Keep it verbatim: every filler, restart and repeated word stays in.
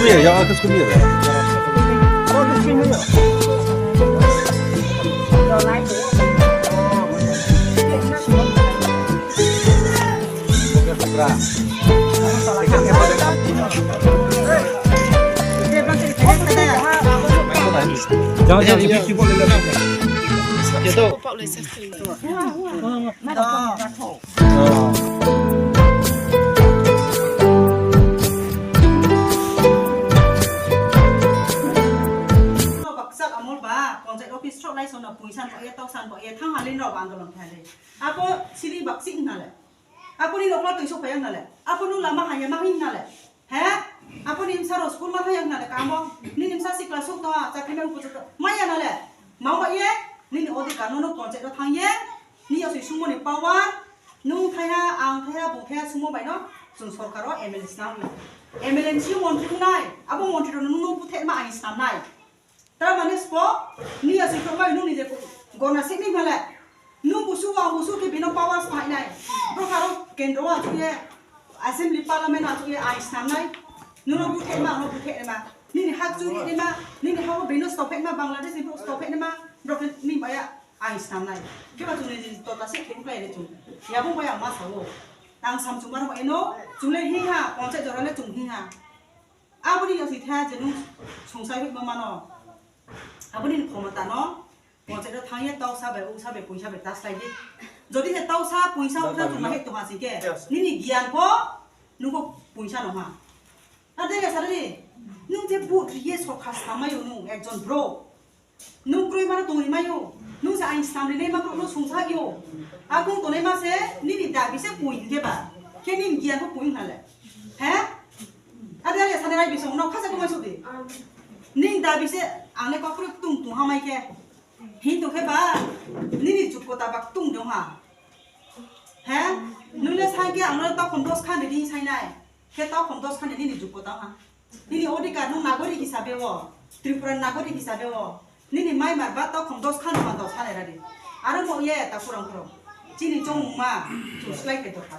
Ya, ya, aku sendiri. Jangan, jangan, jangan. Baksa amol ba, panchayat office sok lai sono puisan bo ye, tausan bo ye, thang halin rok andolon khe halin. Apo sini baksi nale. Apo ni nokla tuiso payang nale. Apo nu lama hanya ma hin nale. He? Apo ni msa ro school ma thayang nale kamo. Ni msa si class sok to, chakri mang puchuk to. Maya nale. Mau ba ye. Ni ni odi kano no panchayat ro thang ye. Ni asui sumo ni power. Nung thaya, ang thaya, bo thaya sumo bai no. Chung sorkar o M L A snam. M L A ni si montri nai. Abo montri ro nung no buthe ma ai snam nai. Tar mane spo, ni asui khorokbai nung ni je gorna sik ni male. Nung busu wa busu khe bino power sai nai. Bro karo kendro wa chuye, assembly parliament wa chuye ai snam nai. Nung no buthe ma, no buthe ma. Nini hak churi ni ma, nini hawo bino stop ma, Bangladesh ni bro stop ma, bro ni baya ai snam nai. Khe ba chung ni tota se khe uklai le chung. Ya bo baya ma sawo. Ang sam chung mar ma eno, chung le hi ha, panchayat jora le chung hi ha. Aboni no sitha je nung sungsai hoi ma mano. Aboni ni khomota no, panchayat o thang ye tausa bai, uksa bai, puisa bai ta slai di. Jodi je tausa, puisa, uksa chung mahai tongha sing khe, nini giyan pho, nung pho puisa no ha. Ade ga sarani, nung je bu ye sokha samai nung ekjon bro. Nung kroi mano tongri mayo. Nung se ain snam rinai ma kroi no sungsa yo. Akung tonai ma se nini dabi se pui hingke ba. Khe nini giyan pho pui hale. He? Ade ade sani rai bisong no khasa kumai sudi. Ning dabi se ang le kokro tung tung hamai khe. Hin tong khe ba. Nini jukko tabak tung dong ha. He? Nung le sai khe ang no tokhon dos khan ri di sai nai. Khe tokhon dos khan nini jukko tang ha. Nini odhikar nung nagorik hisabe o, Tripura nagorik hisabe o, nini mai mar ba tokhon dos khan ma dos khan era di. Aro mo ye ta kurang kurang. Chini chong ma, chung slai khe dorkar.